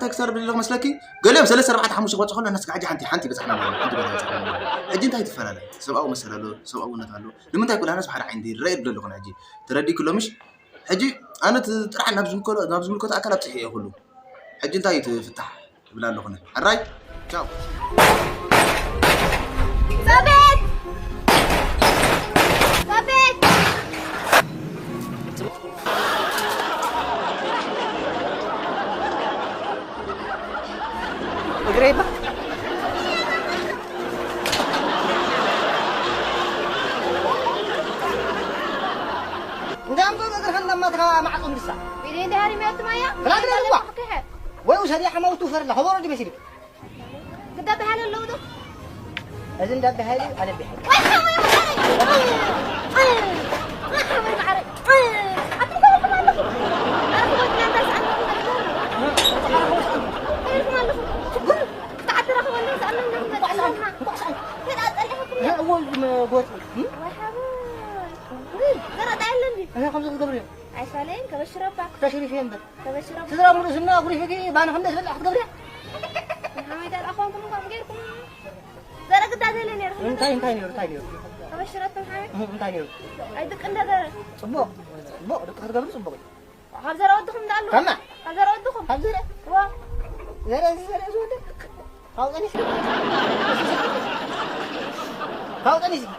እንታይ ክዛረብ ደለኹ መስለኪ? ገሊኦም ሰለስተ ኣርባዕተ ሓሙሽተ ክበጽሑ ከሎ፣ ንስካ ሕጂ ሓንቲ ሓንቲ በጻሕና ማለት ሓንቲ በጻሕና ማለት። ሕጂ እንታይ ትፈላለ? ሰብኣዊ መሰል ኣሎ፣ ሰብኣውነት ኣሎ። ንምንታይ ኩላና ሰብ ሓደ ዓይነት ይረኣይ ደለኹ ሕጂ? ተረዲእኩ ኣሎ ምሽ? ሕጂ ኣነ እቲ ጥራሕ ናብ ዝምልከቶ፣ ናብ ዝምልከቶ ኣካል ኣብጽሕ እየ ኩሉ። ሕጂ እንታይ እዩ እቲ ፍታሕ? እብል ኣለኹ። ሕራይ? ቻው። ጸቤት! ጸቤት! እግረይ ባ- እንዳ ኣምቦ እግርኻ እንዳማትኻ ማዕጾ እንድሳ። ኢደይ እንዳ ሃሪመ ኣትማያ። ብላ ግዳ ልዋ። ክሕሕ። ወይ ውሰድ፣ ሓማውቱ ፈርላ፣ ከበሮ ድቤት ይልቅ። ግዳ በሃለ ኣለዉ ዶ? እዚ እንዳ በሃለ ኣነ በሃለ። ወይ ሓወይ፣ ወይ ሓወይ፣ ወይ ሓወይ፣ ማዕረ። ኣትርከብኩም ኣለኹ። ኣርክቦት እናንዳ ሰኣልኩም ኣለኹ። ከይድኩም ኣለኹ። ችግር። ክተዓትረኽቦ ኣለኹ፣ ሰኣልና እናኹም መጣ ኣለና። እንኳዕ ሰኣል። ከይዳ ጸሊኹም። ያ፣ እዎ፣ ዝመ-፣ ጎት። እም? ወይ ሓወይ። ገረጣ የለን ድዩ? እህ፣ ከምዚ ክትገብሪ እዮም። ኣይሻለይን፣ ከበሽረባ። ክተሽሪፊ እምበር። ከበሽረባ። ስድራ ሙሉእ ስና ኣጉሪፍኪ ባኒ ክንደይ ዝበልዕ ክትገብሪ እያ? ንሓመይ ዳር ኣኾንኩም እንኳን ጌርኩም። ዘረግዳ ዘይለ ነይርኩም። እንታይ፣ እንታይ ነይሩ፣ እንታይ ነይሩ? ከበሽረብኩም ሓመይ? እህ፣ እንታይ ነይሩ? ኣይ ድቅ እንደ ገረ። ጽቡቕ፣ ጽቡቕ፣ ድቅ ክትገብሪ ጽቡቕ እዩ። ካብ ዘረ ወድኹም እንዳሉ። ከማ? ካብ ዘረ ወድኹም? ካብ ዘረ? ዋ። ዘረ፣ እዚ ዘረ፣ እዚ ወደ። ካውጠኒ እስኪ። ካውጠኒ እስኪ።